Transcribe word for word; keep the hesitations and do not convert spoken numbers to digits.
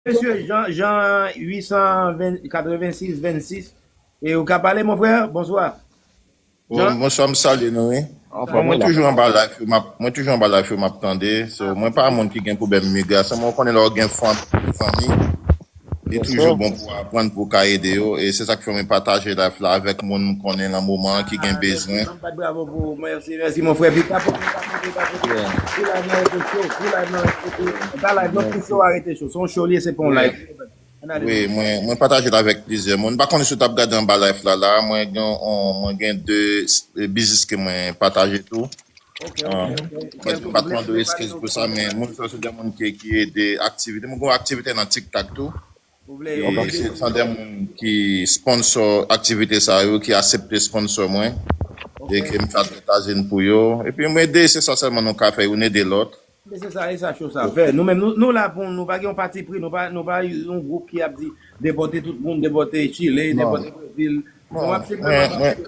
Mesye Jean, Jean huit cent quatre-vingt-six vingt-six. E ou ka pale, mon frè? Bonswa. Bon, bonswa, m salye nou, wi. Bon, mwen toujou anba live yo, m ap, mwen toujou anba live yo, m ap tande. So, mwen pa moun ki gen pwoblèm imigrasyon, mwen konnen lè w gen fanmi, li toujou bon pou w aprann, pou w ka ede yo. E se sa k fè mwen pataje live la avèk moun m konnen nan moman an ki gen bezwen. Bat bravo pou ou. Mèsi, mèsi, mon frè. Vit, tapote, tapote, tapote. Pou live nan rete cho, pou live nan rete cho. Pa live nan, pou show a rete cho. Se yon show li ye, se pa yon live. Wi, mwen, mwen pataje l avèk plizyè moun. M pa konnen si w t ap gade anba live la, la. Mwen gen, on, mwen gen de s- biznis ke mwen pataje tou. Ok, ok, ok. Mwen pa t mande eskiz pou sa, men moun sa se de moun ki, ki ede aktivite. Mwen gen aktivite nan TikTok tou. Ou vle E se, se de moun ki sponsor aktivite sa yo, ki aksepte sponsor mwen. E ke m fè advertising pou yo. Epi mwen ede, se sa sèlman nou ka fè, youn ede lòt. Men se sa, e sa show sa fè. Nou menm, nou, nou la pou nou pa gen yon pati pri, nou pa, nou pa yon gwoup ki ap di depòte tout moun, depòte Chile, depòte Brezil. Nou ap Mwen, mwen,